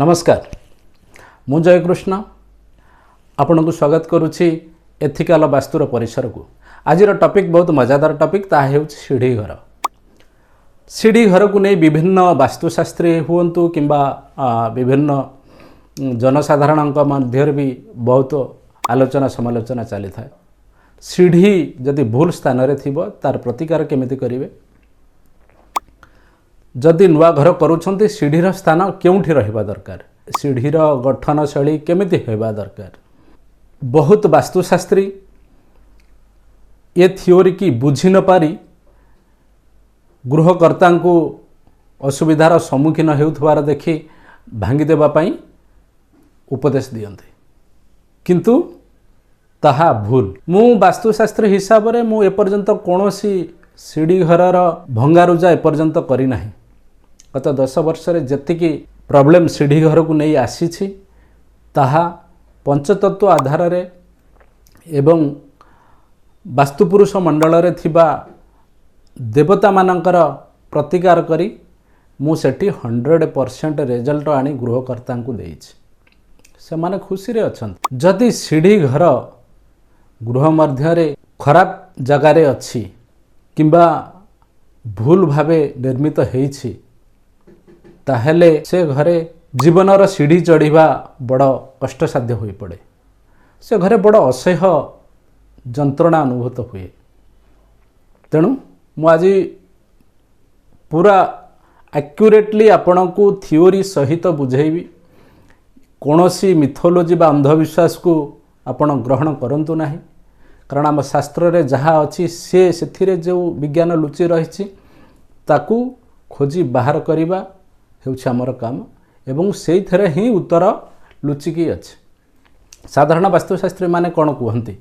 ନମସ୍କାର, ମୁଁ ଜୟକୃଷ୍ଣ ଆପଣଙ୍କୁ ସ୍ୱାଗତ କରୁଛି ଏଥିକାଲ ବାସ୍ତୁର ପରିସରକୁ। ଆଜିର ଟପିକ୍ ବହୁତ ମଜାଦାର ଟପିକ୍, ତାହା ହେଉଛି ସିଢ଼ି ଘର। ସିଢ଼ି ଘରକୁ ନେଇ ବିଭିନ୍ନ ବାସ୍ତୁଶାସ୍ତ୍ରୀ ହୁଅନ୍ତୁ କିମ୍ବା ବିଭିନ୍ନ ଜନସାଧାରଣଙ୍କ ମଧ୍ୟରେ ବି ବହୁତ ଆଲୋଚନା ସମାଲୋଚନା ଚାଲିଥାଏ। ସିଢ଼ି ଯଦି ଭୁଲ ସ୍ଥାନରେ ଥିବ, ତାର ପ୍ରତିକାର କେମିତି କରିବେ? ଯଦି ନୂଆ ଘର କରୁଛନ୍ତି, ସିଢ଼ିର ସ୍ଥାନ କେଉଁଠି ରହିବା ଦରକାର? ସିଢ଼ିର ଗଠନ ଶୈଳୀ କେମିତି ହେବା ଦରକାର? ବହୁତ ବାସ୍ତୁଶାସ୍ତ୍ରୀ ଏ ଥିଓରିକି ବୁଝି ନପାରି ଗୃହକର୍ତ୍ତାଙ୍କୁ ଅସୁବିଧାର ସମ୍ମୁଖୀନ ହେଉଥିବାର ଦେଖି ଭାଙ୍ଗିଦେବା ପାଇଁ ଉପଦେଶ ଦିଅନ୍ତି, କିନ୍ତୁ ତାହା ଭୁଲ। ମୁଁ ବାସ୍ତୁଶାସ୍ତ୍ରୀ ହିସାବରେ ମୁଁ ଏପର୍ଯ୍ୟନ୍ତ କୌଣସି ସିଢ଼ି ଘରର ଭଙ୍ଗାରୁଜା ଏପର୍ଯ୍ୟନ୍ତ କରିନାହିଁ। ଗତ 10 ବର୍ଷରେ ଯେତିକି ପ୍ରୋବ୍ଲେମ୍ ସିଢ଼ି ଘରକୁ ନେଇ ଆସିଛି, ତାହା ପଞ୍ଚତତ୍ତ୍ୱ ଆଧାରରେ ଏବଂ ବାସ୍ତୁପୁରୁଷ ମଣ୍ଡଳରେ ଥିବା ଦେବତାମାନଙ୍କର ପ୍ରତିକାର କରି ମୁଁ ସେଠି 100% ରେଜଲ୍ଟ ଆଣି ଗୃହକର୍ତ୍ତାଙ୍କୁ ଦେଇଛି। ସେମାନେ ଖୁସିରେ ଅଛନ୍ତି। ଯଦି ସିଢ଼ି ଘର ଗୃହ ମଧ୍ୟରେ ଖରାପ ଜାଗାରେ ଅଛି କିମ୍ବା ଭୁଲ ଭାବେ ନିର୍ମିତ ହେଇଛି, ତାହେଲେ ସେ ଘରେ ଜୀବନର ସିଢ଼ି ଚଢ଼ିବା ବଡ଼ କଷ୍ଟସାଧ୍ୟ ହୋଇପଡ଼େ। ସେ ଘରେ ବଡ଼ ଅସହ୍ୟ ଯନ୍ତ୍ରଣା ଅନୁଭୂତ ହୁଏ। ତେଣୁ ମୁଁ ଆଜି ପୁରା ଆକ୍ୟୁରେଟଲି ଆପଣଙ୍କୁ ଥିଓରି ସହିତ ବୁଝେଇବି। କୌଣସି ମିଥୋଲୋଜି ବା ଅନ୍ଧବିଶ୍ୱାସକୁ ଆପଣ ଗ୍ରହଣ କରନ୍ତୁ ନାହିଁ, କାରଣ ଆମ ଶାସ୍ତ୍ରରେ ଯାହା ଅଛି, ସେ ସେଥିରେ ଯେଉଁ ବିଜ୍ଞାନ ଲୁଚି ରହିଛି, ତାକୁ ଖୋଜି ବାହାର କରିବା ହେଉଛି ଆମର କାମ ଏବଂ ସେଇଥିରେ ହିଁ ଉତ୍ତର ଲୁଚିକି ଅଛି। ସାଧାରଣ ବାସ୍ତୁଶାସ୍ତ୍ରୀମାନେ କ'ଣ କୁହନ୍ତି?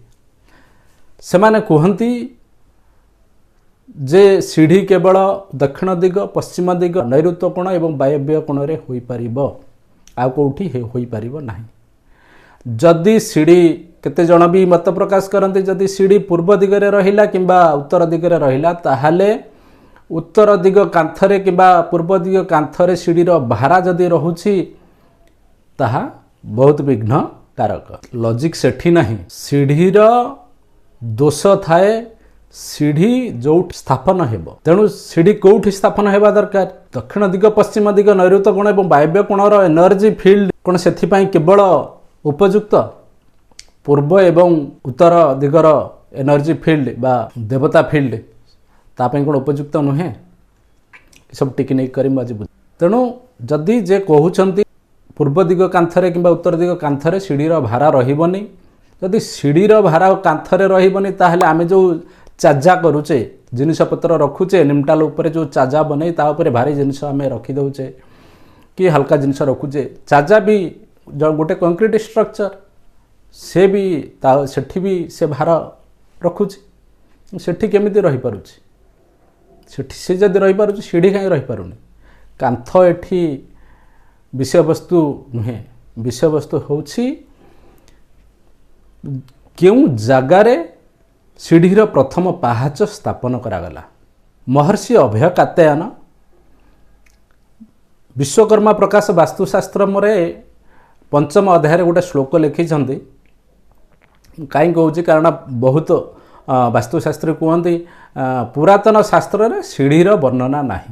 ସେମାନେ କୁହନ୍ତି ଯେ ସିଢ଼ି କେବଳ ଦକ୍ଷିଣ ଦିଗ, ପଶ୍ଚିମ ଦିଗ, ନୈଋତ୍ୟ କୋଣ ଏବଂ ବାୟବ୍ୟ କୋଣରେ ହୋଇପାରିବ, ଆଉ କେଉଁଠି ହୋଇପାରିବ ନାହିଁ। ଯଦି ସିଢ଼ି, କେତେଜଣ ବି ମତ ପ୍ରକାଶ କରନ୍ତି, ଯଦି ସିଢ଼ି ପୂର୍ବ ଦିଗରେ ରହିଲା କିମ୍ବା ଉତ୍ତର ଦିଗରେ ରହିଲା, ତାହେଲେ ଉତ୍ତର ଦିଗ କାନ୍ଥରେ କିମ୍ବା ପୂର୍ବ ଦିଗ କାନ୍ଥରେ ସିଢ଼ିର ଭାରା ଯଦି ରହୁଛି, ତାହା ବହୁତ ବିଘ୍ନକାରକ। ଲଜିକ୍ ସେଠି ନାହିଁ। ସିଢ଼ିର ଦୋଷ ଥାଏ ସିଢ଼ି ଯେଉଁଠି ସ୍ଥାପନ ହେବ। ତେଣୁ ସିଢ଼ି କେଉଁଠି ସ୍ଥାପନ ହେବା ଦରକାର? ଦକ୍ଷିଣ ଦିଗ, ପଶ୍ଚିମ ଦିଗ, ନୈଋତ୍ୟ କୋଣ ଏବଂ ବାୟବ୍ୟ କୋଣର ଏନର୍ଜି ଫିଲ୍ଡ କ'ଣ ସେଥିପାଇଁ କେବଳ ଉପଯୁକ୍ତ? ପୂର୍ବ ଏବଂ ଉତ୍ତର ଦିଗର ଏନର୍ଜି ଫିଲ୍ଡ ବା ଦେବତା ଫିଲ୍ଡ ତା ପାଇଁ କ'ଣ ଉପଯୁକ୍ତ ନୁହେଁ? ଏସବୁ ଟିକିନିଖି କରି ମୁଁ ଆଜି ବୁଝ। ତେଣୁ ଯଦି ଯେ କହୁଛନ୍ତି ପୂର୍ବ ଦିଗ କାନ୍ଥରେ କିମ୍ବା ଉତ୍ତର ଦିଗ କାନ୍ଥରେ ସିଢ଼ିର ଭାରା ରହିବନି, ଯଦି ସିଢ଼ିର ଭାରା କାନ୍ଥରେ ରହିବନି, ତାହେଲେ ଆମେ ଯେଉଁ ଚାଜା କରୁଛେ, ଜିନିଷପତ୍ର ରଖୁଛେ, ନିମଟାଲ ଉପରେ ଯେଉଁ ଚାଜା ବନେଇ ତା ଉପରେ ଭାରି ଜିନିଷ ଆମେ ରଖିଦେଉଛେ କି ହାଲକା ଜିନିଷ ରଖୁଛେ, ଚାଜା ବି ଗୋଟେ କଂକ୍ରିଟ ଷ୍ଟ୍ରକ୍ଚର, ସେ ବି ତା ସେଠି ବି ସେ ଭାର ରଖୁଛି। ସେଠି କେମିତି ରହିପାରୁଛି? ସେଠି ସେ ଯଦି ରହିପାରୁଛି, ସିଢ଼ି କାହିଁ ରହିପାରୁନି? କାନ୍ଥ ଏଠି ବିଷୟବସ୍ତୁ ନୁହେଁ। ବିଷୟବସ୍ତୁ ହେଉଛି କେଉଁ ଜାଗାରେ ସିଢ଼ିର ପ୍ରଥମ ପାହାଚ ସ୍ଥାପନ କରାଗଲା। ମହର୍ଷି ଅଭୟ କାତ୍ୟାୟନ ବିଶ୍ୱକର୍ମା ପ୍ରକାଶ ବାସ୍ତୁଶାସ୍ତ୍ରମରେ ପଞ୍ଚମ ଅଧ୍ୟାୟରେ ଗୋଟେ ଶ୍ଲୋକ ଲେଖିଛନ୍ତି। କାହିଁ କହୁଛି? କାରଣ ବହୁତ ବାସ୍ତୁଶାସ୍ତ୍ରୀ କୁହନ୍ତି, ପୁରାତନ ଶାସ୍ତ୍ରରେ ସିଢ଼ିର ବର୍ଣ୍ଣନା ନାହିଁ।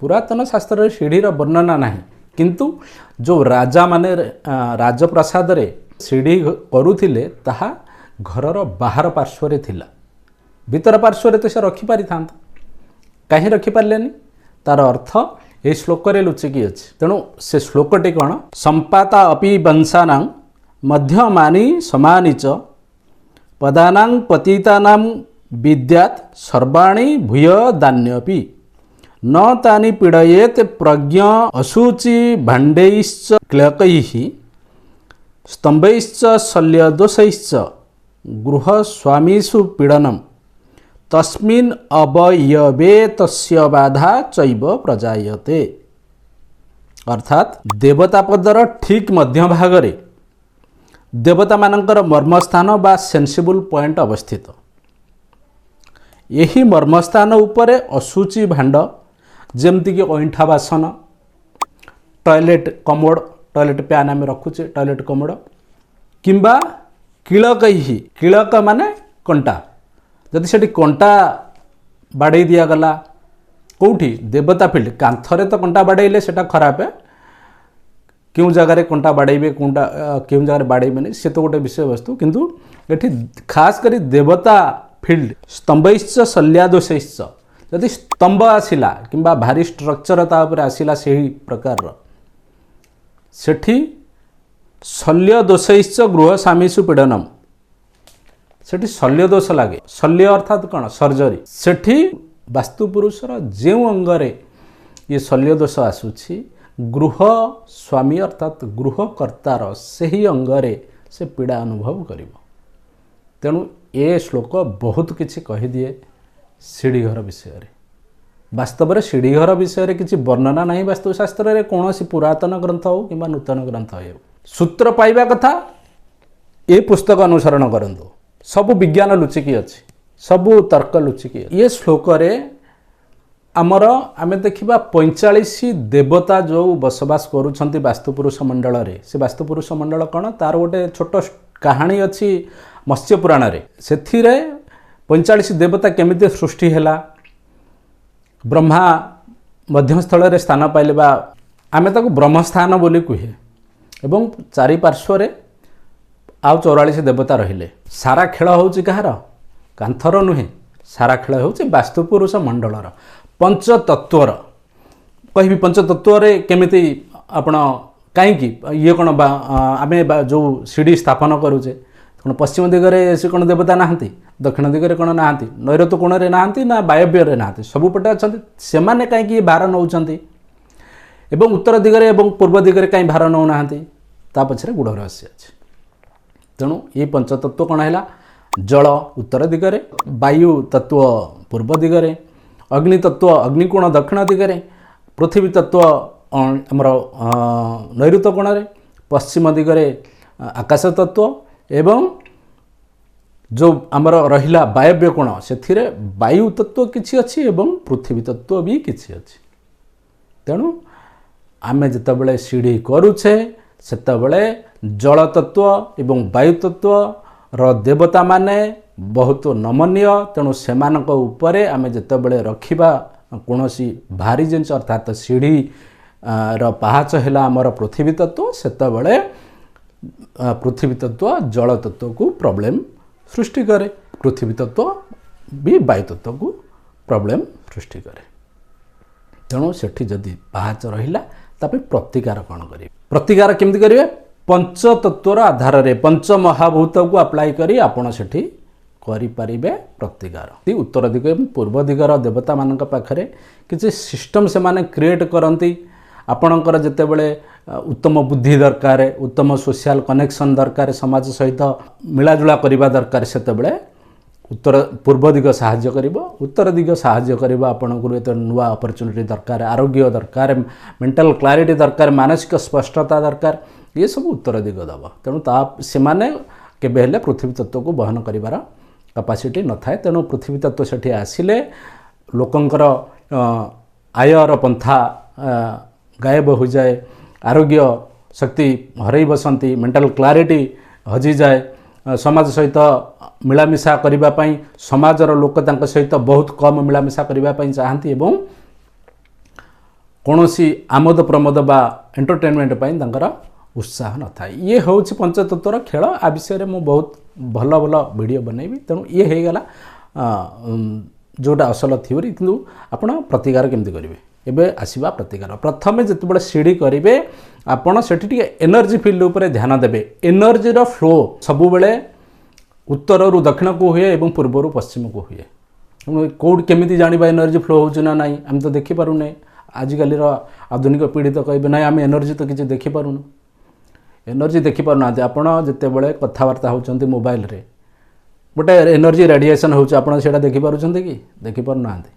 ପୁରାତନ ଶାସ୍ତ୍ରରେ ସିଢ଼ିର ବର୍ଣ୍ଣନା ନାହିଁ, କିନ୍ତୁ ଯେଉଁ ରାଜାମାନେ ରାଜପ୍ରାସାଦରେ ସିଢ଼ି କରୁଥିଲେ, ତାହା ଘରର ବାହାର ପାର୍ଶ୍ୱରେ ଥିଲା। ଭିତର ପାର୍ଶ୍ୱରେ ତ ସେ ରଖିପାରିଥାନ୍ତା, କାହିଁ ରଖିପାରିଲେନି? ତାର ଅର୍ଥ ଏହି ଶ୍ଲୋକରେ ଲୁଚିକି ଅଛି। ତେଣୁ ସେ ଶ୍ଲୋକଟି କ'ଣ? ସମ୍ପାତା ଅପି ବଂଶାନାଂ ମଧ୍ୟମାନି ସମାନି ଚ ପଦାନାଂ ପତିତାନାଂ ବିଦ୍ୟାତ୍ ସର୍ବାଣି ଭୂୟ ଦାନ୍ୟପି ନ ତାନି ପୀଡ଼ୟେତ୍ ପ୍ରଜ୍ଞ ଅଶୁଚି ଭାଣ୍ଡୈଶ୍ଚ କ୍ଳକୈଃ ସ୍ତମ୍ଭୈଶ୍ଚ ଶଲ୍ୟଦୋଷୈଶ୍ଚ ଗୃହସ୍ୱାମୀଷୁ ପୀଡ଼ନମ୍ ତସ୍ମିନ୍ ଅବୟବେ ତସ୍ୟ ବାଧା ଚୈବ ପ୍ରଜାୟତେ। ଅର୍ଥାତ୍ ଦେବତା ପଦର ଠିକ୍ ମଧ୍ୟଭାଗରେ ଦେବତାମାନଙ୍କର ମର୍ମସ୍ଥାନ ବା ସେନ୍ସିବୁଲ୍ ପଏଣ୍ଟ ଅବସ୍ଥିତ। ଏହି ମର୍ମସ୍ଥାନ ଉପରେ ଅଶୁଚି ଭାଣ୍ଡ, ଯେମିତିକି ଅଇଁଠା ବାସନ, ଟଏଲେଟ୍ କମୋଡ଼, ଟଏଲେଟ୍ ପ୍ୟାନ୍ ଆମେ ରଖୁଛେ, ଟଏଲେଟ୍ କମୋଡ଼, କିମ୍ବା କିଳକୈହି, କିଳକ ମାନେ କଣ୍ଟା, ଯଦି ସେଠି କଣ୍ଟା ବାଡ଼େଇ ଦିଆଗଲା କେଉଁଠି ଦେବତା ଫିଲ୍ଡ, କାନ୍ଥରେ ତ କଣ୍ଟା ବାଡ଼େଇଲେ ସେଟା ଖରାପ, କେଉଁ ଜାଗାରେ କଣ୍ଟା ବାଡ଼େଇବେ, କେଉଁଟା କେଉଁ ଜାଗାରେ ବାଡ଼େଇବେନି ସେ ତ ଗୋଟେ ବିଷୟବସ୍ତୁ, କିନ୍ତୁ ଏଠି ଖାସ କରି ଦେବତା ଫିଲ୍ଡ, ସ୍ତମ୍ଭୈଶ୍ଚ ଶଲ୍ୟାଦୋଷୈଶ୍ଚ, ଯଦି ସ୍ତମ୍ଭ ଆସିଲା କିମ୍ବା ଭାରି ଷ୍ଟ୍ରକ୍ଚର ତା ଉପରେ ଆସିଲା ସେହି ପ୍ରକାରର, ସେଠି ଶଲ୍ୟ ଦୋଷୈଶ୍ଚ ଗୃହ ସ୍ୱାମୀଷୁ ପୀଡ଼ନମ୍, ସେଠି ଶଲ୍ୟ ଦୋଷ ଲାଗେ। ଶଲ୍ୟ ଅର୍ଥାତ୍ କ'ଣ? ସର୍ଜରୀ। ସେଠି ବାସ୍ତୁପୁରୁଷର ଯେଉଁ ଅଙ୍ଗରେ ଇଏ ଶଲ୍ୟ ଦୋଷ ଆସୁଛି, ଗୃହ ସ୍ୱାମୀ ଅର୍ଥାତ୍ ଗୃହକର୍ତ୍ତାର ସେହି ଅଙ୍ଗରେ ସେ ପୀଡ଼ା ଅନୁଭବ କରିବ। ତେଣୁ ଏ ଶ୍ଲୋକ ବହୁତ କିଛି କହିଦିଏ ସିଢ଼ିଘର ବିଷୟରେ। ବାସ୍ତବରେ ସିଢ଼ିଘର ବିଷୟରେ କିଛି ବର୍ଣ୍ଣନା ନାହିଁ ବାସ୍ତୁଶାସ୍ତ୍ରରେ, କୌଣସି ପୁରାତନ ଗ୍ରନ୍ଥ ହେଉ କିମ୍ବା ନୂତନ ଗ୍ରନ୍ଥ ହେଉ। ସୂତ୍ର ପାଇବା କଥା ଏ ପୁସ୍ତକ ଅନୁସରଣ କରନ୍ତୁ, ସବୁ ବିଜ୍ଞାନ ଲୁଚିକି ଅଛି, ସବୁ ତର୍କ ଲୁଚିକି ଅଛି। ଏ ଶ୍ଲୋକରେ ଆମର ଆମେ ଦେଖିବା 45 ଦେବତା ଯେଉଁ ବସବାସ କରୁଛନ୍ତି ବାସ୍ତୁପୁରୁଷ ମଣ୍ଡଳରେ। ସେ ବାସ୍ତୁପୁରୁଷ ମଣ୍ଡଳ କ'ଣ, ତାର ଗୋଟେ ଛୋଟ କାହାଣୀ ଅଛି ମତ୍ସ୍ୟ ପୁରାଣରେ। ସେଥିରେ 45 ଦେବତା କେମିତି ସୃଷ୍ଟି ହେଲା, ବ୍ରହ୍ମା ମଧ୍ୟସ୍ଥଳରେ ସ୍ଥାନ ପାଇଲେ ବା ଆମେ ତାକୁ ବ୍ରହ୍ମସ୍ଥାନ ବୋଲି କୁହେ, ଏବଂ ଚାରିପାର୍ଶ୍ୱରେ ଆଉ 44 ଦେବତା ରହିଲେ। ସାରା ଖେଳ ହେଉଛି କାହାର? କାନ୍ଥର ନୁହେଁ, ସାରା ଖେଳ ହେଉଛି ବାସ୍ତୁପୁରୁଷ ମଣ୍ଡଳର, ପଞ୍ଚତତ୍ତ୍ୱର। କହିବି ପଞ୍ଚତତ୍ତ୍ୱରେ କେମିତି ଆପଣ କାହିଁକି ଇଏ କ'ଣ ବା ଆମେ ଯେଉଁ ସିଢ଼ି ସ୍ଥାପନ କରୁଛେ, କ'ଣ ପଶ୍ଚିମ ଦିଗରେ ସେ କ'ଣ ଦେବତା ନାହାନ୍ତି, ଦକ୍ଷିଣ ଦିଗରେ କ'ଣ ନାହାନ୍ତି, ନୈଋତ୍ୟ କୋଣରେ ନାହାନ୍ତି, ନା ବାୟବ୍ୟରେ ନାହାନ୍ତି, ସବୁପଟେ ଅଛନ୍ତି। ସେମାନେ କାହିଁକି ଭାର ନେଉଛନ୍ତି ଏବଂ ଉତ୍ତର ଦିଗରେ ଏବଂ ପୂର୍ବ ଦିଗରେ କାହିଁ ଭାର ନେଉନାହାନ୍ତି, ତା ପଛରେ ଗୂଢ଼ ରହସ୍ୟ ଅଛି। ତେଣୁ ଏ ପଞ୍ଚତତ୍ତ୍ୱ କ'ଣ ହେଲା? ଜଳ ଉତ୍ତର ଦିଗରେ, ବାୟୁ ତତ୍ତ୍ୱ ପୂର୍ବ ଦିଗରେ, ଅଗ୍ନି ତତ୍ତ୍ୱ ଅଗ୍ନିକୋଣ ଦକ୍ଷିଣ ଦିଗରେ, ପୃଥିବୀ ତତ୍ତ୍ୱ ଆମର ନୈଋତ୍ୟ କୋଣରେ, ପଶ୍ଚିମ ଦିଗରେ ଆକାଶ ତତ୍ତ୍ୱ, ଏବଂ ଯେଉଁ ଆମର ରହିଲା ବାୟବ୍ୟ କୋଣ ସେଥିରେ ବାୟୁ ତତ୍ତ୍ୱ କିଛି ଅଛି ଏବଂ ପୃଥିବୀ ତତ୍ତ୍ୱ ବି କିଛି ଅଛି। ତେଣୁ ଆମେ ଯେତେବେଳେ ସିଢ଼ି କରୁଛେ ସେତେବେଳେ ଜଳ ତତ୍ତ୍ୱ ଏବଂ ବାୟୁ ତତ୍ତ୍ୱର ଦେବତାମାନେ ବହୁତ ନମନୀୟ, ତେଣୁ ସେମାନଙ୍କ ଉପରେ ଆମେ ଯେତେବେଳେ ରଖିବା କୌଣସି ଭାରି ଜିନିଷ ଅର୍ଥାତ୍ ସିଢ଼ି ର ପାହାଚ ହେଲା ଆମର ପୃଥିବୀ ତତ୍ତ୍ୱ, ସେତେବେଳେ ପୃଥିବୀ ତତ୍ତ୍ୱ ଜଳ ତତ୍ତ୍ୱକୁ ପ୍ରୋବ୍ଲେମ୍ ସୃଷ୍ଟି କରେ, ପୃଥିବୀ ତତ୍ତ୍ୱ ବି ବାୟୁ ତତ୍ତ୍ୱକୁ ପ୍ରୋବ୍ଲେମ୍ ସୃଷ୍ଟି କରେ। ତେଣୁ ସେଠି ଯଦି ପାହାଚ ରହିଲା ତା ପାଇଁ ପ୍ରତିକାର କ'ଣ କରିବେ? ପ୍ରତିକାର କେମିତି କରିବେ? ପଞ୍ଚତତ୍ତ୍ୱର ଆଧାରରେ ପଞ୍ଚ ମହାଭୂତକୁ ଆପ୍ଲାଏ କରି ଆପଣ ସେଠି କରିପାରିବେ ପ୍ରତିକାର। ଉତ୍ତର ଦିଗ ଏବଂ ପୂର୍ବ ଦିଗର ଦେବତାମାନଙ୍କ ପାଖରେ କିଛି ସିଷ୍ଟମ୍ ସେମାନେ କ୍ରିଏଟ୍ କରନ୍ତି। ଆପଣଙ୍କର ଯେତେବେଳେ ଉତ୍ତମ ବୁଦ୍ଧି ଦରକାର, ଉତ୍ତମ ସୋସିଆଲ କନେକ୍ସନ୍ ଦରକାର, ସମାଜ ସହିତ ମିଳାଜୁଳା କରିବା ଦରକାର, ସେତେବେଳେ ଉତ୍ତର ପୂର୍ବ ଦିଗ ସାହାଯ୍ୟ କରିବ। ଉତ୍ତର ଦିଗ ସାହାଯ୍ୟ କରିବ ଆପଣଙ୍କୁ ଏତେ ନୂଆ ଅପରଚ୍ୟୁନିଟି ଦରକାର, ଆରୋଗ୍ୟ ଦରକାର, ମେଣ୍ଟାଲ କ୍ଲାରିଟି ଦରକାର, ମାନସିକ ସ୍ପଷ୍ଟତା ଦରକାର, ଏସବୁ ଉତ୍ତର ଦିଗ ଦେବ। ତେଣୁ ସେମାନେ କେବେ ହେଲେ ପୃଥିବୀ ତତ୍ତ୍ୱକୁ ବହନ କରିବାର କାପାସିଟି ନଥାଏ। ତେଣୁ ପୃଥିବୀ ତତ୍ତ୍ୱ ସେଠି ଆସିଲେ ଲୋକଙ୍କର ଆୟର ପନ୍ଥା ଗାୟବ ହୋଇଯାଏ, ଆରୋଗ୍ୟ ଶକ୍ତି ହରାଇ ବସନ୍ତି, ମେଣ୍ଟାଲ କ୍ଲାରିଟି ହଜିଯାଏ, ସମାଜ ସହିତ ମିଳାମିଶା କରିବା ପାଇଁ ସମାଜର ଲୋକ ତାଙ୍କ ସହିତ ବହୁତ କମ୍ ମିଳାମିଶା କରିବା ପାଇଁ ଚାହାନ୍ତି ଏବଂ କୌଣସି ଆମୋଦ ପ୍ରମୋଦ ବା ଏଣ୍ଟରଟେନମେଣ୍ଟ ପାଇଁ ତାଙ୍କର ଉତ୍ସାହ ନଥାଏ। ଇଏ ହେଉଛି ପଞ୍ଚତତ୍ତ୍ୱର ଖେଳ। ଆ ବିଷୟରେ ମୁଁ ବହୁତ ଭଲ ଭଲ ଭିଡ଼ିଓ ବନେଇବି। ତେଣୁ ଇଏ ହେଇଗଲା ଯେଉଁଟା ଅସଲ ଥିଓରି। କିନ୍ତୁ ଆପଣ ପ୍ରତିକାର କେମିତି କରିବେ? ଏବେ ଆସିବା ପ୍ରତିକାର। ପ୍ରଥମେ ଯେତେବେଳେ ସିଢ଼ି କରିବେ ଆପଣ ସେଠି ଟିକେ ଏନର୍ଜି ଫିଲ୍ଡ ଉପରେ ଧ୍ୟାନ ଦେବେ। ଏନର୍ଜିର ଫ୍ଲୋ ସବୁବେଳେ ଉତ୍ତରରୁ ଦକ୍ଷିଣକୁ ହୁଏ ଏବଂ ପୂର୍ବରୁ ପଶ୍ଚିମକୁ ହୁଏ। କେଉଁଠି କେମିତି ଜାଣିବା ଏନର୍ଜି ଫ୍ଲୋ ହେଉଛି ନା ନାହିଁ? ଆମେ ତ ଦେଖିପାରୁନେ। ଆଜିକାଲିର ଆଧୁନିକ ପିଢ଼ି ତ କହିବେ ନାହିଁ ଆମେ ଏନର୍ଜି ତ କିଛି ଦେଖିପାରୁନୁ। ଏନର୍ଜି ଦେଖିପାରୁନାହାନ୍ତି। ଆପଣ ଯେତେବେଳେ କଥାବାର୍ତ୍ତା ହେଉଛନ୍ତି ମୋବାଇଲରେ ଗୋଟେ ଏନର୍ଜି ରେଡ଼ିଏସନ୍ ହେଉଛି, ଆପଣ ସେଇଟା ଦେଖିପାରୁଛନ୍ତି କି? ଦେଖିପାରୁନାହାନ୍ତି।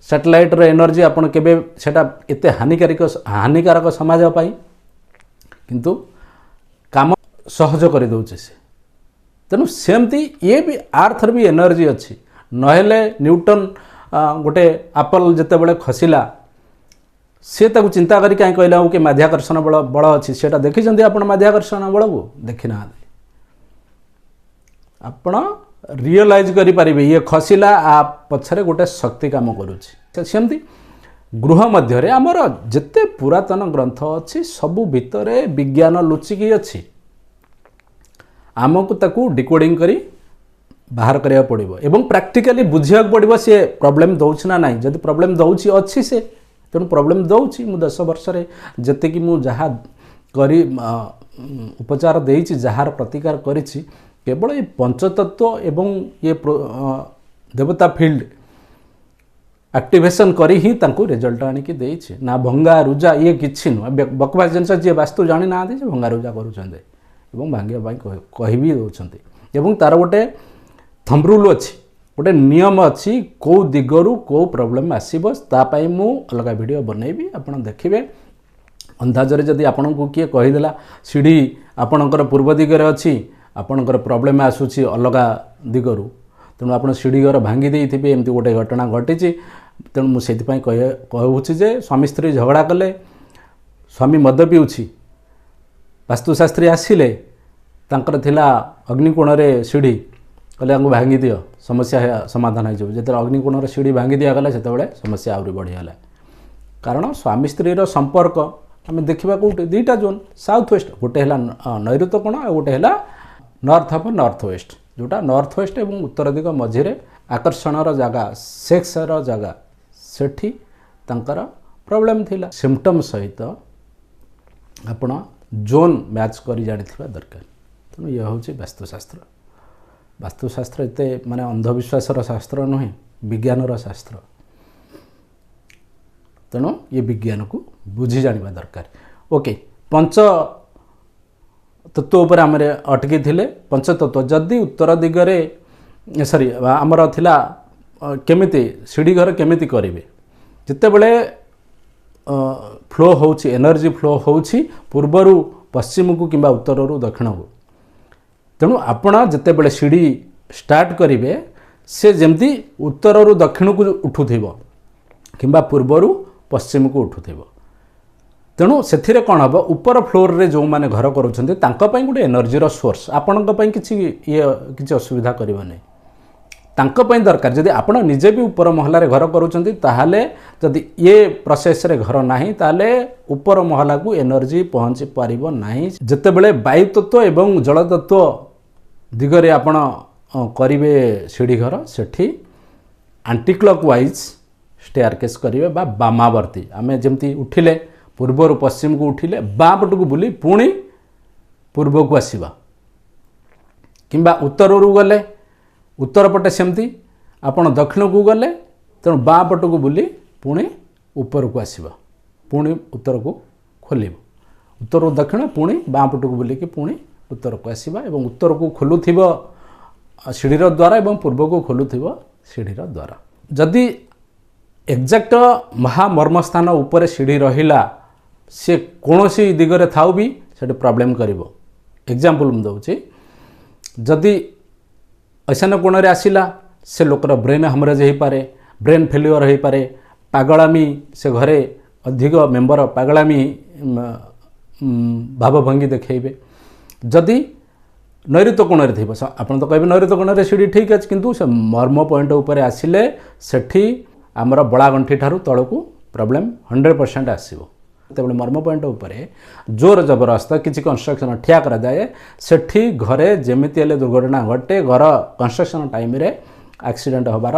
ସ୍ୟାଟେଲାଇଟ୍ର ଏନର୍ଜି ଆପଣ କେବେ ସେଇଟା ଏତେ ହାନିକାରକ ସମାଜ ପାଇଁ, କିନ୍ତୁ କାମ ସହଜ କରିଦେଉଛି ସେ। ତେଣୁ ସେମିତି ଇଏ ବି ଆର୍ଥର ବି ଏନର୍ଜି ଅଛି। ନହେଲେ ନ୍ୟୁଟନ୍ ଗୋଟେ ଆପଲ୍ ଯେତେବେଳେ ଖସିଲା ସେ ତାକୁ ଚିନ୍ତା କରି କାହିଁ କହିଲା କି ମାଧ୍ୟାକର୍ଷଣ ବଳ ବଳ ଅଛି? ସେଇଟା ଦେଖିଛନ୍ତି ଆପଣ? ମାଧ୍ୟାକର୍ଷଣ ବଳକୁ ଦେଖିନାହାନ୍ତି। ଆପଣ ରିଅଲାଇଜ୍ କରିପାରିବେ, ଇଏ ଖସିଲା, ଆ ପଛରେ ଗୋଟେ ଶକ୍ତି କାମ କରୁଛି। ସେମିତି ଗୃହ ମଧ୍ୟରେ ଆମର ଯେତେ ପୁରାତନ ଗ୍ରନ୍ଥ ଅଛି, ସବୁ ଭିତରେ ବିଜ୍ଞାନ ଲୁଚିକି ଅଛି। ଆମକୁ ତାକୁ ଡିକୋଡ଼ିଂ କରି ବାହାର କରିବାକୁ ପଡ଼ିବ ଏବଂ ପ୍ରାକ୍ଟିକାଲି ବୁଝିବାକୁ ପଡ଼ିବ, ସିଏ ପ୍ରୋବ୍ଲେମ୍ ଦେଉଛି ନା ନାହିଁ। ଯଦି ପ୍ରୋବ୍ଲେମ୍ ଦେଉଛି, ଅଛି ସେ, ତେଣୁ ପ୍ରୋବ୍ଲେମ୍ ଦେଉଛି। ମୁଁ 10 ବର୍ଷରେ ଯେତିକି ମୁଁ ଯାହା କରି ଉପଚାର ଦେଇଛି, ଯାହାର ପ୍ରତିକାର କରିଛି, କେବଳ ଏ ପଞ୍ଚତତ୍ଵ ଏବଂ ଇଏ ଦେବତା ଫିଲ୍ଡ ଆକ୍ଟିଭେସନ୍ କରି ହିଁ ତାଙ୍କୁ ରେଜଲ୍ଟ ଆଣିକି ଦେଇଛି। ନା ଭଙ୍ଗା ରୁଜା ଇଏ କିଛି ନୁହେଁ, ବକବାସ ଜିନିଷ। ଯିଏ ବାସ୍ତୁ ଜାଣିନାହାନ୍ତି, ସେ ଭଙ୍ଗା ରୁଜା କରୁଛନ୍ତି ଏବଂ ଭାଙ୍ଗିବା ପାଇଁ କହି ବି ଦେଉଛନ୍ତି। ଏବଂ ତା'ର ଗୋଟେ ଥମ୍ବ ରୁଲ୍ ଅଛି, ଗୋଟେ ନିୟମ ଅଛି, କେଉଁ ଦିଗରୁ କେଉଁ ପ୍ରୋବ୍ଲେମ୍ ଆସିବ। ତା ପାଇଁ ମୁଁ ଅଲଗା ଭିଡ଼ିଓ ବନେଇବି, ଆପଣ ଦେଖିବେ। ଅନ୍ଦାଜରେ ଯଦି ଆପଣଙ୍କୁ କିଏ କହିଦେଲା ସିଢ଼ି ଆପଣଙ୍କର ପୂର୍ବ ଦିଗରେ ଅଛି, ଆପଣଙ୍କର ପ୍ରୋବ୍ଲେମ୍ ଆସୁଛି ଅଲଗା ଦିଗରୁ, ତେଣୁ ଆପଣ ସିଢ଼ି ଘର ଭାଙ୍ଗି ଦେଇଥିବେ। ଏମିତି ଗୋଟେ ଘଟଣା ଘଟିଛି। ତେଣୁ ମୁଁ ସେଥିପାଇଁ କହୁଛି ଯେ ସ୍ୱାମୀ ସ୍ତ୍ରୀ ଝଗଡ଼ା କଲେ, ସ୍ୱାମୀ ମଦ ପିଉଛି, ବାସ୍ତୁଶାସ୍ତ୍ରୀ ଆସିଲେ, ତାଙ୍କର ଥିଲା ଅଗ୍ନିକୋଣରେ ସିଢ଼ି, କହିଲେ ତାଙ୍କୁ ଭାଙ୍ଗି ଦିଅ, ସମସ୍ୟା ସମାଧାନ ହେଇଯିବ। ଯେତେବେଳେ ଅଗ୍ନିକୋଣର ସିଢ଼ି ଭାଙ୍ଗି ଦିଆଗଲା, ସେତେବେଳେ ସମସ୍ୟା ଆହୁରି ବଢ଼ିଗଲା। କାରଣ ସ୍ୱାମୀ ସ୍ତ୍ରୀର ସମ୍ପର୍କ ଆମେ ଦେଖିବା କେଉଁଠି? ଦୁଇଟା ଜୋନ୍, ସାଉଥ୍ ୱେଷ୍ଟ, ଗୋଟେ ହେଲା ନୈଋତ କୋଣ ଆଉ ଗୋଟେ ହେଲା ନର୍ଥ ଅଫ୍ ନର୍ଥ ୱେଷ୍ଟ, ଯେଉଁଟା ନର୍ଥ ୱେଷ୍ଟ ଏବଂ ଉତ୍ତର ଦିଗ ମଝିରେ ଆକର୍ଷଣର ଜାଗା, ସେକ୍ସର ଜାଗା। ସେଠି ତାଙ୍କର ପ୍ରୋବ୍ଲେମ୍ ଥିଲା। ସିମ୍ପଟମ୍ ସହିତ ଆପଣ ଜୋନ୍ ମ୍ୟାଚ୍ କରି ଜାଣିଥିବା ଦରକାର। ତେଣୁ ଇଏ ହେଉଛି ବାସ୍ତୁଶାସ୍ତ୍ର। ବାସ୍ତୁଶାସ୍ତ୍ର ଏତେ ମାନେ ଅନ୍ଧବିଶ୍ୱାସର ଶାସ୍ତ୍ର ନୁହେଁ, ବିଜ୍ଞାନର ଶାସ୍ତ୍ର। ତେଣୁ ଇଏ ବିଜ୍ଞାନକୁ ବୁଝି ଜାଣିବା ଦରକାର। ଓକେ, ପଞ୍ଚ ତତ୍ତ୍ୱ ଉପରେ ଆମେ ଅଟକିଥିଲେ। ପଞ୍ଚତତ୍ତ୍ୱ ଯଦି ଉତ୍ତର ଦିଗରେ, ସରି, ଆମର ଥିଲା କେମିତି ସିଢ଼ି ଘର କେମିତି କରିବେ। ଯେତେବେଳେ ଫ୍ଲୋ ହେଉଛି, ଏନର୍ଜି ଫ୍ଲୋ ହେଉଛି ପୂର୍ବରୁ ପଶ୍ଚିମକୁ କିମ୍ବା ଉତ୍ତରରୁ ଦକ୍ଷିଣକୁ। ତେଣୁ ଆପଣ ଯେତେବେଳେ ସିଢ଼ି ଷ୍ଟାର୍ଟ କରିବେ, ସେ ଯେମିତି ଉତ୍ତରରୁ ଦକ୍ଷିଣକୁ ଉଠୁଥିବ କିମ୍ବା ପୂର୍ବରୁ ପଶ୍ଚିମକୁ ଉଠୁଥିବ। ତେଣୁ ସେଥିରେ କ'ଣ ହେବ? ଉପର ଫ୍ଲୋରରେ ଯେଉଁମାନେ ଘର କରୁଛନ୍ତି, ତାଙ୍କ ପାଇଁ ଗୋଟେ ଏନର୍ଜିର ସୋର୍ସ। ଆପଣଙ୍କ ପାଇଁ କିଛି ଇଏ କିଛି ଅସୁବିଧା କରିବ ନାହିଁ, ତାଙ୍କ ପାଇଁ ଦରକାର। ଯଦି ଆପଣ ନିଜେ ବି ଉପର ମହଲାରେ ଘର କରୁଛନ୍ତି, ତାହେଲେ ଯଦି ଇଏ ପ୍ରୋସେସରେ ଘର ନାହିଁ, ତାହେଲେ ଉପର ମହଲାକୁ ଏନର୍ଜି ପହଞ୍ଚି ପାରିବ ନାହିଁ। ଯେତେବେଳେ ବାୟୁ ତତ୍ତ୍ୱ ଏବଂ ଜଳ ତତ୍ତ୍ୱ ଦିଗରେ ଆପଣ କରିବେ ସିଢ଼ି ଘର, ସେଠି anticlockwise staircase କରିବେ ବା ବାମାବର୍ତ୍ତୀ। ଆମେ ଯେମିତି ଉଠିଲେ ପୂର୍ବରୁ ପଶ୍ଚିମକୁ ଉଠିଲେ, ବାଁ ପଟକୁ ବୁଲି ପୁଣି ପୂର୍ବକୁ ଆସିବା, କିମ୍ବା ଉତ୍ତରରୁ ଗଲେ ଉତ୍ତର ପଟେ ସେମିତି, ଆପଣ ଦକ୍ଷିଣକୁ ଗଲେ ତେଣୁ ବାଁ ପଟକୁ ବୁଲି ପୁଣି ଉପରକୁ ଆସିବ, ପୁଣି ଉତ୍ତରକୁ ଖୋଲିବ। ଉତ୍ତରରୁ ଦକ୍ଷିଣ, ପୁଣି ବାଁ ପଟକୁ ବୁଲିକି ପୁଣି ଉତ୍ତରକୁ ଆସିବା ଏବଂ ଉତ୍ତରକୁ ଖୋଲୁଥିବ ସିଢ଼ିର ଦ୍ୱାର ଏବଂ ପୂର୍ବକୁ ଖୋଲୁଥିବ ସିଢ଼ିର ଦ୍ୱାର। ଯଦି ଏକ୍ଜାକ୍ଟ ମହାମର୍ମସ୍ଥାନ ଉପରେ ସିଢ଼ି ରହିଲା, ସେ କୌଣସି ଦିଗରେ ଥାଉ ବି ସେଠି ପ୍ରୋବ୍ଲେମ୍ କରିବ। ଏକ୍ଜାମ୍ପଲ୍ ମୁଁ ଦେଉଛି, ଯଦି ଐଶାନ୍ୟ କୋଣରେ ଆସିଲା, ସେ ଲୋକର ବ୍ରେନ୍ ହାମରେଜ୍ ହେଇପାରେ, ବ୍ରେନ୍ ଫେଲିଓର ହେଇପାରେ, ପାଗଳାମି, ସେ ଘରେ ଅଧିକ ମେମ୍ବର ପାଗଳାମି ଭାବଭଙ୍ଗୀ ଦେଖେଇବେ। ଯଦି ନୈଋତ କୋଣରେ ଥିବ, ଆପଣ ତ କହିବେ ନୈଋତ କୋଣରେ ସିଢ଼ି ଠିକ୍ ଅଛି, କିନ୍ତୁ ସେ ମର୍ମ ପଏଣ୍ଟ ଉପରେ ଆସିଲେ ସେଠି ଆମର ବଳାଗଣ୍ଠି ଠାରୁ ତଳକୁ ପ୍ରୋବ୍ଲେମ୍ 100% ଆସିବ। ଯେତେବେଳେ ମର୍ମ ପଏଣ୍ଟ ଉପରେ ଜୋର ଜବରଦସ୍ତ କିଛି କନଷ୍ଟ୍ରକ୍ସନ୍ ଠିଆ କରାଯାଏ, ସେଠି ଘରେ ଯେମିତି ହେଲେ ଦୁର୍ଘଟଣା ଘଟେ। ଘର କନଷ୍ଟ୍ରକ୍ସନ୍ ଟାଇମ୍ରେ ଆକ୍ସିଡେଣ୍ଟ ହେବାର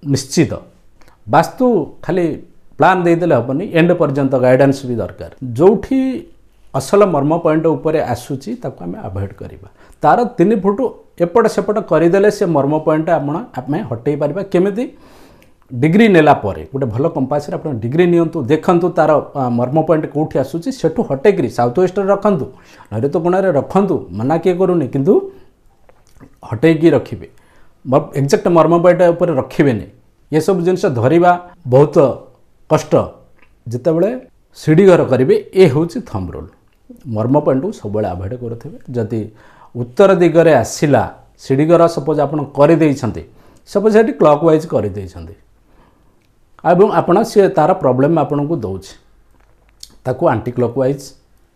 ନିଶ୍ଚିତ। ବାସ୍ତୁ ଖାଲି ପ୍ଲାନ୍ ଦେଇଦେଲେ ହେବନି, ଏଣ୍ଡ ପର୍ଯ୍ୟନ୍ତ ଗାଇଡ଼ାନ୍ସ ବି ଦରକାର। ଯେଉଁଠି ଅସଲ ମର୍ମ ପଏଣ୍ଟ ଉପରେ ଆସୁଛି, ତାକୁ ଆମେ ଆଭଏଡ଼ କରିବା। ତାର 3 ଫୁଟ ଏପଟ ସେପଟ କରିଦେଲେ ସେ ମର୍ମ ପଏଣ୍ଟ ଆମେ ହଟେଇ ପାରିବା। କେମିତି? ଡିଗ୍ରୀ ନେଲା ପରେ ଗୋଟେ ଭଲ କମ୍ପାସରେ ଆପଣ ଡିଗ୍ରୀ ନିଅନ୍ତୁ, ଦେଖନ୍ତୁ ତାର ମର୍ମ ପଏଣ୍ଟ କେଉଁଠି ଆସୁଛି, ସେଠୁ ହଟେଇକିରି ସାଉଥ୍ ୱେଷ୍ଟରେ ରଖନ୍ତୁ, ନୈଋତ କୋଣରେ ରଖନ୍ତୁ, ମନା କିଏ କରୁନି, କିନ୍ତୁ ହଟେଇକି ରଖିବେ, ଏକ୍ଜାକ୍ଟ ମର୍ମ ପଏଣ୍ଟ ଉପରେ ରଖିବେନି। ଏସବୁ ଜିନିଷ ଧରିବା ବହୁତ କଷ୍ଟ। ଯେତେବେଳେ ସିଢ଼ି ଘର କରିବେ, ଏ ହେଉଛି ଥମ୍ବ ରୁଲ୍। ମର୍ମ ପଏଣ୍ଟକୁ ସବୁବେଳେ ଆଭଏଡ଼ କରୁଥିବେ। ଯଦି ଉତ୍ତର ଦିଗରେ ଆସିଲା ସିଢ଼ି ଘର, ସପୋଜ ଆପଣ କରିଦେଇଛନ୍ତି, ସପୋଜ ସେଠି କ୍ଲକ୍ ୱାଇଜ୍ କରିଦେଇଛନ୍ତି, ଏବଂ ଆପଣ ସିଏ ତା'ର ପ୍ରୋବ୍ଲେମ୍ ଆପଣଙ୍କୁ ଦେଉଛି, ତାକୁ ଆଣ୍ଟି କ୍ଲକ୍ ୱାଇଜ୍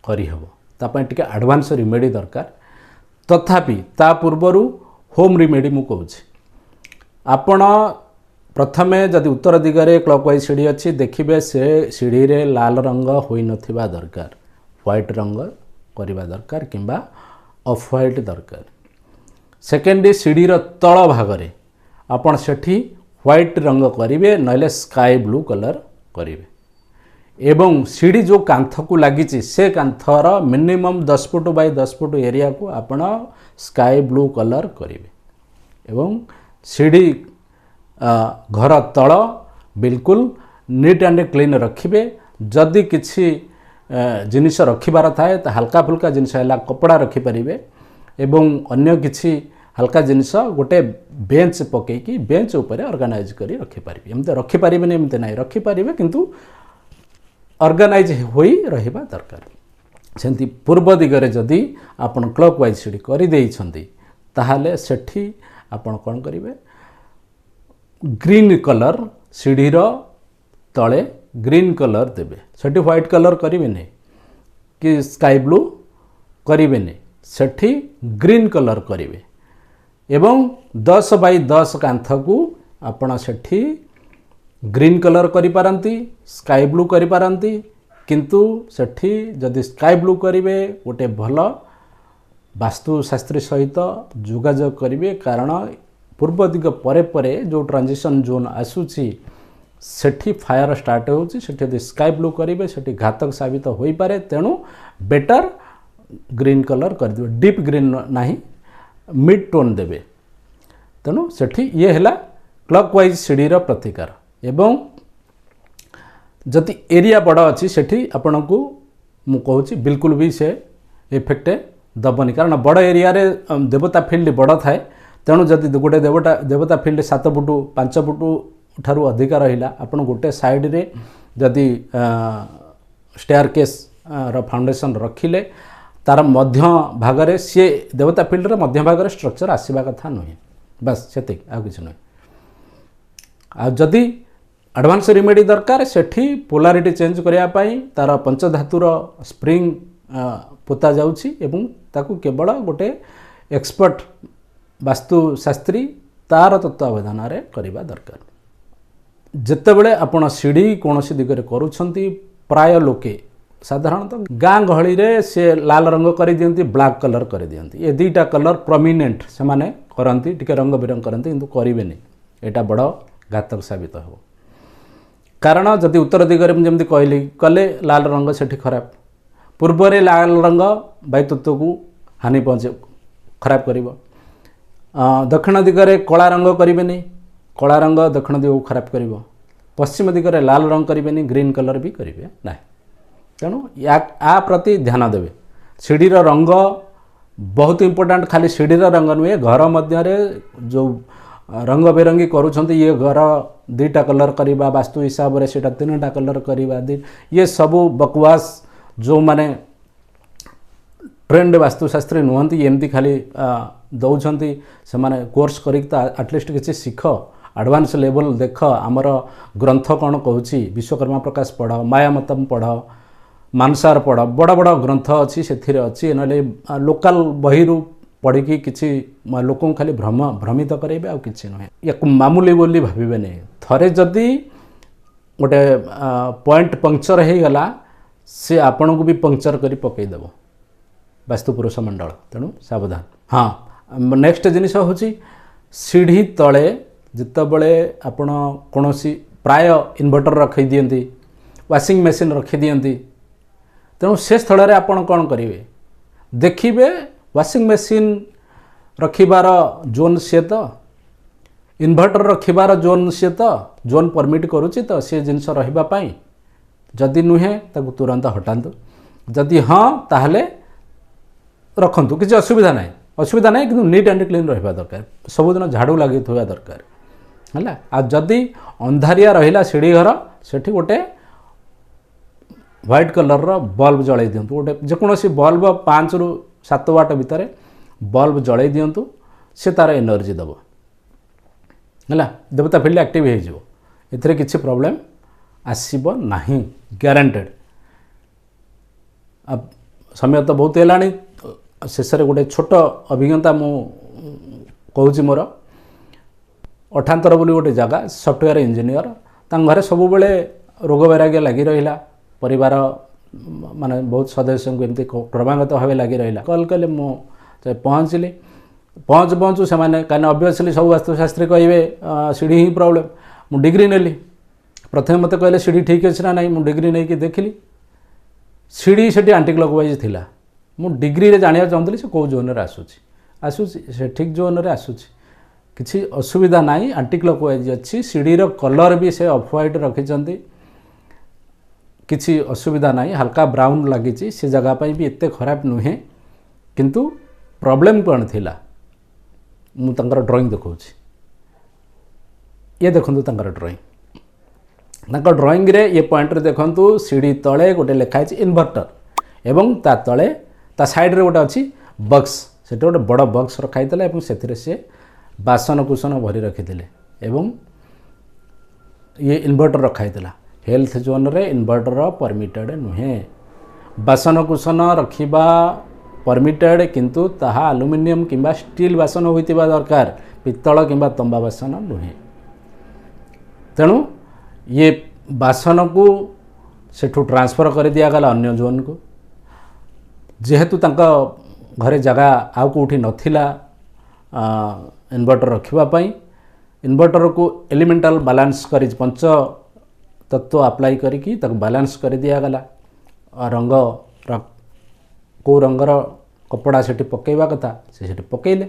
କରିହେବ। ତା ପାଇଁ ଟିକେ ଆଡ଼ଭାନ୍ସ ରିମେଡ଼ି ଦରକାର। ତଥାପି ତା ପୂର୍ବରୁ ହୋମ୍ ରିମେଡ଼ି ମୁଁ କହୁଛି। ଆପଣ ପ୍ରଥମେ ଯଦି ଉତ୍ତର ଦିଗରେ କ୍ଲକ୍ ୱାଇଜ୍ ସିଢ଼ି ଅଛି, ଦେଖିବେ ସେ ସିଢ଼ିରେ ଲାଲ ରଙ୍ଗ ହୋଇନଥିବା ଦରକାର, ହ୍ୱାଇଟ୍ ରଙ୍ଗ କରିବା ଦରକାର କିମ୍ବା ଅଫ୍ ହ୍ୱାଇଟ୍ ଦରକାର। ସେକେଣ୍ଡ, ସିଢ଼ିର ତଳ ଭାଗରେ ଆପଣ ସେଠି ହ୍ୱାଇଟ୍ ରଙ୍ଗ କରିବେ, ନହେଲେ ସ୍କାଏ ବ୍ଲୁ କଲର୍ କରିବେ। ଏବଂ ସିଢ଼ି ଯେଉଁ କାନ୍ଥକୁ ଲାଗିଛି, ସେ କାନ୍ଥର ମିନିମମ୍ 10 ଫୁଟ ବାଇ 10 ଫୁଟ ଏରିଆକୁ ଆପଣ ସ୍କାଏ ବ୍ଲୁ କଲର୍ କରିବେ ଏବଂ ସିଢ଼ି ଘର ତଳ ବିଲକୁଲ ନିଟ୍ ଆଣ୍ଡ କ୍ଲିନ୍ ରଖିବେ। ଯଦି କିଛି ଜିନିଷ ରଖିବାର ଥାଏ, ତ ହାଲକା ଫୁଲକା ଜିନିଷ ହେଲା କପଡ଼ା ରଖିପାରିବେ ଏବଂ ଅନ୍ୟ କିଛି ହାଲକା ଜିନିଷ ଗୋଟେ ବେଞ୍ଚ ପକାଇକି ବେଞ୍ଚ ଉପରେ ଅର୍ଗାନାଇଜ୍ କରି ରଖିପାରିବେ। ଏମିତି ରଖିପାରିବେନି ଏମିତି ନାହିଁ, ରଖିପାରିବେ, କିନ୍ତୁ ଅର୍ଗାନାଇଜ୍ ହୋଇ ରହିବା ଦରକାର। ସେମିତି ପୂର୍ବ ଦିଗରେ ଯଦି ଆପଣ କ୍ଲକ୍ ୱାଇଜ୍ ସିଢ଼ି କରିଦେଇଛନ୍ତି, ତାହେଲେ ସେଠି ଆପଣ କ'ଣ କରିବେ? ଗ୍ରୀନ୍ କଲର୍, ସିଢ଼ିର ତଳେ ଗ୍ରୀନ୍ କଲର୍ ଦେବେ। ସେଠି ହ୍ୱାଇଟ୍ କଲର୍ କରିବେନି କି ସ୍କାଇ ବ୍ଲୁ କରିବେନି, ସେଠି ଗ୍ରୀନ୍ କଲର୍ କରିବେ। ଏବଂ 10 ବାଇ 10 କାନ୍ଥକୁ ଆପଣ ସେଠି ଗ୍ରୀନ୍ କଲର୍ କରିପାରନ୍ତି, ସ୍କାଇ ବ୍ଲୁ କରିପାରନ୍ତି। କିନ୍ତୁ ସେଠି ଯଦି ସ୍କାଇ ବ୍ଲୁ କରିବେ, ଗୋଟେ ଭଲ ବାସ୍ତୁଶାସ୍ତ୍ରୀ ସହିତ ଯୋଗାଯୋଗ କରିବେ, କାରଣ ପୂର୍ବ ଦିଗ ପରେ ପରେ ଯେଉଁ ଟ୍ରାଞ୍ଜିସନ୍ ଜୋନ୍ ଆସୁଛି, ସେଠି ଫାୟାର ଷ୍ଟାର୍ଟ ହେଉଛି। ସେଠି ଯଦି ସ୍କାଇ ବ୍ଲୁ କରିବେ, ସେଠି ଘାତକ ସାବିତ ହୋଇପାରେ। ତେଣୁ ବେଟର୍ ଗ୍ରୀନ୍ କଲର୍ କରିଦେବେ, ଡିପ୍ ଗ୍ରୀନ୍ ନାହିଁ, ମିଡ୍ ଟୋନ୍ ଦେବେ। ତେଣୁ ସେଠି ଇଏ ହେଲା କ୍ଲକ୍ ୱାଇଜ୍ ସିଢ଼ିର ପ୍ରତିକାର। ଏବଂ ଯଦି ଏରିଆ ବଡ଼ ଅଛି, ସେଠି ଆପଣଙ୍କୁ ମୁଁ କହୁଛି ବିଲକୁଲ ବି ସେ ଇଫେକ୍ଟ ଦେବନି, କାରଣ ବଡ଼ ଏରିଆରେ ଦେବତା ଫିଲ୍ଡ ବଡ଼ ଥାଏ। ତେଣୁ ଯଦି ଗୋଟେ ଦେବତା ଫିଲ୍ଡ 7 ଫୁଟ, 5 ଫୁଟ ଠାରୁ ଅଧିକା ରହିଲା, ଆପଣ ଗୋଟେ ସାଇଡ଼ରେ ଯଦି ଷ୍ଟେୟାର କେସ୍ ର ଫାଉଣ୍ଡେସନ୍ ରଖିଲେ, ତାର ମଧ୍ୟ ଭାଗରେ ସିଏ ଦେବତା ଫିଲ୍ଡର ମଧ୍ୟ ଭାଗରେ ଷ୍ଟ୍ରକ୍ଚର ଆସିବା କଥା ନୁହେଁ। ବାସ୍ ସେତିକି, ଆଉ କିଛି ନୁହେଁ। ଆଉ ଯଦି ଆଡ଼ଭାନ୍ସ ରିମେଡ଼ି ଦରକାର, ସେଠି ପୋଲାରିଟି ଚେଞ୍ଜ କରିବା ପାଇଁ ତାର ପଞ୍ଚଧାତୁର ସ୍ପ୍ରିଙ୍ଗ ପୋତା ଯାଉଛି ଏବଂ ତାକୁ କେବଳ ଗୋଟେ ଏକ୍ସପର୍ଟ ବାସ୍ତୁଶାସ୍ତ୍ରୀ ତାର ତତ୍ତ୍ୱାବଧାନରେ କରିବା ଦରକାର। ଯେତେବେଳେ ଆପଣ ସିଢ଼ି କୌଣସି ଦିଗରେ କରୁଛନ୍ତି, ପ୍ରାୟ ଲୋକେ ସାଧାରଣତଃ ଗାଁ ଗହଳିରେ ସେ ଲାଲ ରଙ୍ଗ କରିଦିଅନ୍ତି, ବ୍ଲାକ୍ କଲର୍ କରିଦିଅନ୍ତି। ଏ ଦୁଇଟା କଲର୍ ପ୍ରମିନେଣ୍ଟ ସେମାନେ କରନ୍ତି, ଟିକେ ରଙ୍ଗ ବିରଙ୍ଗ କରନ୍ତି। କିନ୍ତୁ କରିବେନି, ଏଇଟା ବଡ଼ ଘାତକ ସାବିତ ହେବ। କାରଣ ଯଦି ଉତ୍ତର ଦିଗରେ ମୁଁ ଯେମିତି କହିଲି କଲେ ଲାଲ ରଙ୍ଗ ସେଠି ଖରାପ, ପୂର୍ବରେ ଲାଲ ରଙ୍ଗ ବାୟୁତତ୍ଵକୁ ହାନି ପହଞ୍ଚେ, ଖରାପ କରିବ। ଦକ୍ଷିଣ ଦିଗରେ କଳା ରଙ୍ଗ କରିବେନି, କଳା ରଙ୍ଗ ଦକ୍ଷିଣ ଦିଗକୁ ଖରାପ କରିବ। ପଶ୍ଚିମ ଦିଗରେ ଲାଲ ରଙ୍ଗ କରିବେନି, ଗ୍ରୀନ୍ କଲର୍ ବି କରିବେ ନାହିଁ। ତେଣୁ ୟା ପ୍ରତି ଧ୍ୟାନ ଦେବେ। ସିଢ଼ିର ରଙ୍ଗ ବହୁତ ଇମ୍ପୋର୍ଟାଣ୍ଟ। ଖାଲି ସିଢ଼ିର ରଙ୍ଗ ନୁହେଁ, ଘର ମଧ୍ୟରେ ଯେଉଁ ରଙ୍ଗ ବେରଙ୍ଗୀ କରୁଛନ୍ତି, ଇଏ ଘର ଦୁଇଟା କଲର୍ କରିବା, ବାସ୍ତୁ ହିସାବରେ ସେଇଟା ତିନିଟା କଲର୍ କରିବା, ଇଏ ସବୁ ବକୱାସ। ଯେଉଁମାନେ ଟ୍ରେଣ୍ଡ ବାସ୍ତୁଶାସ୍ତ୍ରୀ ନୁହନ୍ତି, ଏମିତି ଖାଲି ଦେଉଛନ୍ତି, ସେମାନେ କୋର୍ସ କରିକି ତ ଆଟଲିଷ୍ଟ କିଛି ଶିଖ, ଆଡ଼ଭାନ୍ସ ଲେଭେଲ୍ ଦେଖ, ଆମର ଗ୍ରନ୍ଥ କ'ଣ କହୁଛି। ବିଶ୍ୱକର୍ମା ପ୍ରକାଶ ପଢ଼, ମାୟାମତମ ପଢ଼, ମାନସାର ପଢ଼, ବଡ଼ ବଡ଼ ଗ୍ରନ୍ଥ ଅଛି, ସେଥିରେ ଅଛି। ନହେଲେ ଲୋକାଲ ବହିରୁ ପଢ଼ିକି କିଛି ଲୋକଙ୍କୁ ଖାଲି ଭ୍ରମିତ କରାଇବେ, ଆଉ କିଛି ନୁହେଁ। ୟାକୁ ମାମୁଲି ବୋଲି ଭାବିବେନି। ଥରେ ଯଦି ଗୋଟେ ପଏଣ୍ଟ ପଙ୍କଚର ହେଇଗଲା, ସେ ଆପଣଙ୍କୁ ବି ପଙ୍କଚର କରି ପକାଇଦେବ ବାସ୍ତୁପୁରୁଷ ମଣ୍ଡଳ। ତେଣୁ ସାବଧାନ। ହଁ, ନେକ୍ସଟ ଜିନିଷ ହେଉଛି ସିଢ଼ି ତଳେ ଯେତେବେଳେ ଆପଣ କୌଣସି ପ୍ରାୟ ଇନଭର୍ଟର ରଖିଦିଅନ୍ତି, ୱାସିଂ ମେସିନ୍ ରଖିଦିଅନ୍ତି, ତେଣୁ ସେ ସ୍ଥଳରେ ଆପଣ କ'ଣ କରିବେ? ଦେଖିବେ ୱାସିଂ ମେସିନ୍ ରଖିବାର ଜୋନ୍ ସିଏ ତ, ଇନଭର୍ଟର ରଖିବାର ଜୋନ୍ ସିଏ ତ, ଜୋନ୍ ପରମିଟ୍ କରୁଛି ତ ସେ ଜିନିଷ ରହିବା ପାଇଁ? ଯଦି ନୁହେଁ, ତାକୁ ତୁରନ୍ତ ହଟାନ୍ତୁ। ଯଦି ହଁ, ତାହେଲେ ରଖନ୍ତୁ, କିଛି ଅସୁବିଧା ନାହିଁ। ଅସୁବିଧା ନାହିଁ, କିନ୍ତୁ ନିଟ୍ ଆଣ୍ଡ କ୍ଲିନ୍ ରହିବା ଦରକାର, ସବୁଦିନ ଝାଡ଼ୁ ଲାଗିଥିବା ଦରକାର ହେଲା। ଆଉ ଯଦି ଅନ୍ଧାରିଆ ରହିଲା ସିଢ଼ି ଘର, ସେଠି ଗୋଟେ ହ୍ୱାଇଟ୍ କଲର୍ର ବଲ୍ବ ଜଳାଇ ଦିଅନ୍ତୁ। ଗୋଟେ ଯେକୌଣସି ବଲ୍ବ, 5ରୁ 7 ୱାଟ୍ ଭିତରେ ବଲ୍ବ ଜଳାଇ ଦିଅନ୍ତୁ, ସେ ତା'ର ଏନର୍ଜି ଦେବ ହେଲା, ଦେବତା ଫିଲ୍ଡ ଆକ୍ଟିଭ୍ ହେଇଯିବ। ଏଥିରେ କିଛି ପ୍ରୋବ୍ଲେମ୍ ଆସିବ ନାହିଁ, ଗ୍ୟାରେଣ୍ଟେଡ଼। ସମୟ ତ ବହୁତ ହେଲାଣି। ଶେଷରେ ଗୋଟେ ଛୋଟ ଅଭିଜ୍ଞତା ମୁଁ କହୁଛି ମୋର। ଅଠାନ୍ତର ବୋଲି ଗୋଟେ ଜାଗା, ସଫ୍ଟୱେୟାର ଇଞ୍ଜିନିୟର, ତାଙ୍କ ଘରେ ସବୁବେଳେ ରୋଗ ବୈରାଗ୍ୟ ଲାଗି ରହିଲା। ପରିବାର ମାନେ ବହୁତ ସଦସ୍ୟଙ୍କୁ ଏମିତି କ୍ରମାଗତ ଭାବେ ଲାଗି ରହିଲା। କଲ୍ କଲେ, ମୁଁ ପହଞ୍ଚିଲି। ପହଞ୍ଚୁ ପହଞ୍ଚୁ ସେମାନେ, କାହିଁକିନା ଅବଭିୟସଲି ସବୁ ବାସ୍ତୁଶାସ୍ତ୍ରୀ କହିବେ ସିଢ଼ି ହିଁ ପ୍ରୋବ୍ଲେମ୍। ମୁଁ ଡିଗ୍ରୀ ନେଲି। ପ୍ରଥମେ ମୋତେ କହିଲେ ସିଢ଼ି ଠିକ୍ ଅଛି ନା ନାହିଁ। ମୁଁ ଡିଗ୍ରୀ ନେଇକି ଦେଖିଲି, ସିଢ଼ି ସେଠି ଆଣ୍ଟି କ୍ଲକ୍ ୱାଇଜ୍ ଥିଲା। ମୁଁ ଡିଗ୍ରୀରେ ଜାଣିବାକୁ ଚାହୁଁଥିଲି ସେ କେଉଁ ଜୋନ୍ରେ ଆସୁଛି। ଆସୁଛି, ସେ ଠିକ୍ ଜୋନ୍ରେ ଆସୁଛି, କିଛି ଅସୁବିଧା ନାହିଁ, ଆଣ୍ଟି କ୍ଲକ୍ ୱାଇଜ୍ ଅଛି। ସିଢ଼ିର କଲର୍ ବି ସେ ଅଫ୍ ହ୍ୱାଇଟ୍ ରଖିଛନ୍ତି, କିଛି ଅସୁବିଧା ନାହିଁ। ହାଲକା ବ୍ରାଉନ୍ ଲାଗିଛି, ସେ ଜାଗା ପାଇଁ ବି ଏତେ ଖରାପ ନୁହେଁ। କିନ୍ତୁ ପ୍ରୋବ୍ଲେମ୍ କ'ଣ ଥିଲା, ମୁଁ ତାଙ୍କର ଡ୍ରଇଂ ଦେଖାଉଛି। ଇଏ ଦେଖନ୍ତୁ ତାଙ୍କର ଡ୍ରଇଂ। ତାଙ୍କ ଡ୍ରଇଂରେ ଇଏ ପଏଣ୍ଟରେ ଦେଖନ୍ତୁ, ସିଢ଼ି ତଳେ ଗୋଟେ ଲେଖା ହେଇଛି ଇନଭର୍ଟର ଏବଂ ତା ତଳେ, ତା ସାଇଡ଼ରେ ଗୋଟେ ଅଛି ବକ୍ସ। ସେଠି ଗୋଟେ ବଡ଼ ବକ୍ସ ରଖା ହେଇଥିଲା ଏବଂ ସେଥିରେ ସେ ବାସନ କୁସନ ଭରି ରଖିଥିଲେ ଏବଂ ଇଏ ଇନଭର୍ଟର ରଖା ହେଇଥିଲା। ହେଲ୍ଥ ଜୋନ୍ରେ ଇନଭର୍ଟର ପରମିଟେଡ଼ ନୁହେଁ। ବାସନ କୁସନ ରଖିବା ପରମିଟେଡ଼, କିନ୍ତୁ ତାହା ଆଲୁମିନିୟମ କିମ୍ବା ଷ୍ଟିଲ୍ ବାସନ ହୋଇଥିବା ଦରକାର, ପିତ୍ତଳ କିମ୍ବା ତମ୍ବା ବାସନ ନୁହେଁ। ତେଣୁ ଇଏ ବାସନକୁ ସେଠୁ ଟ୍ରାନ୍ସଫର୍ କରିଦିଆଗଲା ଅନ୍ୟ ଜୋନ୍କୁ। ଯେହେତୁ ତାଙ୍କ ଘରେ ଜାଗା ଆଉ କେଉଁଠି ନଥିଲା ଇନଭର୍ଟର ରଖିବା ପାଇଁ, ଇନଭର୍ଟରକୁ ଏଲିମେଣ୍ଟାଲ ବାଲାନ୍ସ କରି, ପଞ୍ଚ ତତ୍ତ୍ୱ ଆପ୍ଲାଏ କରିକି ତାକୁ ବାଲାନ୍ସ କରିଦିଆଗଲା। ରଙ୍ଗ, କେଉଁ ରଙ୍ଗର କପଡ଼ା ସେଠି ପକାଇବା କଥା, ସେ ସେଠି ପକାଇଲେ।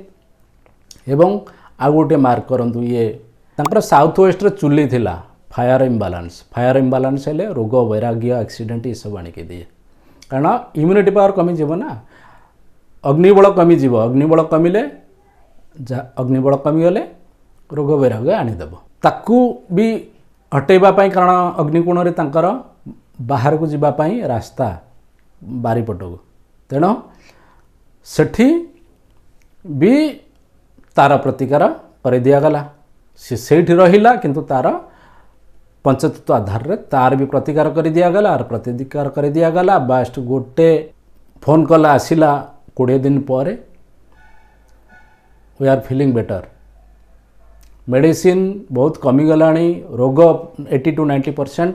ଏବଂ ଆଉ ଗୋଟିଏ ମାର୍କ କରନ୍ତୁ, ଇଏ ତାଙ୍କର ସାଉଥ୍ ୱେଷ୍ଟରେ ଚୁଲି ଥିଲା। Fire imbalance. ଫାୟାର ଇମ୍ବାଲାନ୍ସ ହେଲେ ରୋଗ, ବୈରାଗ୍ୟ, ଆକ୍ସିଡେଣ୍ଟ ଏସବୁ ଆଣିକି ଦିଏ, କାରଣ ଇମ୍ୟୁନିଟି ପାୱାର କମିଯିବ ନା, ଅଗ୍ନିବଳ କମିଯିବ। ଅଗ୍ନିବଳ କମିଲେ, ଅଗ୍ନିବଳ କମିଗଲେ ରୋଗ ବୈରାଗ୍ୟ ଆଣିଦେବ। ତାକୁ ବି ହଟେଇବା ପାଇଁ, କାରଣ ଅଗ୍ନିକୋଣରେ ତାଙ୍କର ବାହାରକୁ ଯିବା ପାଇଁ ରାସ୍ତା ବାରିପଟକୁ, ତେଣୁ ସେଠି ବି ତାର ପ୍ରତିକାର କରିଦିଆଗଲା। ସେ ସେଇଠି ରହିଲା, କିନ୍ତୁ ତାର ପଞ୍ଚତତ୍ତ୍ୱ ଆଧାରରେ ତାର ବି ପ୍ରତିକାର କରିଦିଆଗଲା, ଆର ପ୍ରତିକାର କରିଦିଆଗଲା। ବାସ୍, ଗୋଟେ ଫୋନ୍ କଲ୍ ଆସିଲା 20 ଦିନ ପରେ, "We are feeling better, medicine ବହୁତ କମିଗଲାଣି, ରୋଗ 80 ଟୁ 90%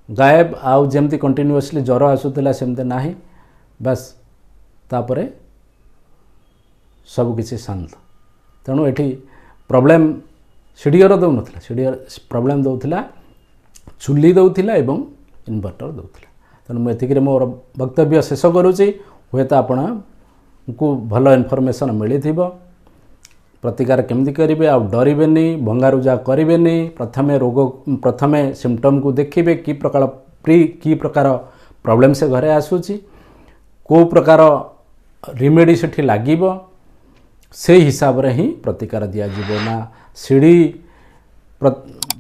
ଗାୟବ, ଆଉ ଯେମିତି କଣ୍ଟିନ୍ୟୁଅସଲି ଜ୍ୱର ଆସୁଥିଲା ସେମିତି ନାହିଁ।" ବାସ୍, ତାପରେ ସବୁକିଛି ଶାନ୍ତ। ତେଣୁ ଏଠି ପ୍ରୋବ୍ଲେମ୍ ସିଡ଼ିଓର ଦେଉନଥିଲା, ସିଡ଼ିଓର ପ୍ରୋବ୍ଲେମ୍ ଦେଉଥିଲା ଚୁଲି ଦେଉଥିଲା ଏବଂ ଇନଭର୍ଟର ଦେଉଥିଲା। ତେଣୁ ମୁଁ ଏତିକିରେ ମୋର ବକ୍ତବ୍ୟ ଶେଷ କରୁଛି। ହୁଏତ ଆପଣଙ୍କୁ ଭଲ ଇନଫର୍ମେସନ୍ ମିଳିଥିବ। ପ୍ରତିକାର କେମିତି କରିବେ, ଆଉ ଡରିବେନି, ଭଙ୍ଗାରୁଜା କରିବେନି। ପ୍ରଥମେ ରୋଗ, ପ୍ରଥମେ ସିମ୍ପଟମ୍କୁ ଦେଖିବେ, କି ପ୍ରକାର ପ୍ରୋବ୍ଲେମ୍ ସେ ଘରେ ଆସୁଛି, କେଉଁ ପ୍ରକାର ରିମେଡ଼ି ସେଠି ଲାଗିବ, ସେଇ ହିସାବରେ ହିଁ ପ୍ରତିକାର ଦିଆଯିବ। ନା ସିଢ଼ି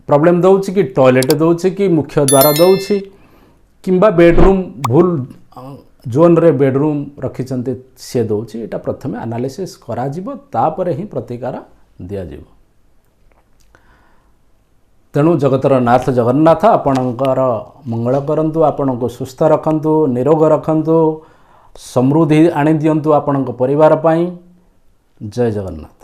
ପ୍ରୋବ୍ଲେମ୍ ଦେଉଛି କି ଟଏଲେଟ୍ ଦେଉଛି କି ମୁଖ୍ୟ ଦ୍ୱାର ଦେଉଛି କିମ୍ବା ବେଡ଼ରୁମ୍, ଭୁଲ ଜୋନ୍ରେ ବେଡ଼ରୁମ୍ ରଖିଛନ୍ତି ସିଏ ଦେଉଛି, ଏଇଟା ପ୍ରଥମେ ଆନାଲିସିସ୍ କରାଯିବ, ତାପରେ ହିଁ ପ୍ରତିକାର ଦିଆଯିବ। ତେଣୁ ଜଗତର ନାଥ ଜଗନ୍ନାଥ ଆପଣଙ୍କର ମଙ୍ଗଳ କରନ୍ତୁ, ଆପଣଙ୍କୁ ସୁସ୍ଥ ରଖନ୍ତୁ, ନିରୋଗ ରଖନ୍ତୁ, ସମୃଦ୍ଧି ଆଣିଦିଅନ୍ତୁ ଆପଣଙ୍କ ପରିବାର ପାଇଁ। ଜୟ ଜଗନ୍ନାଥ।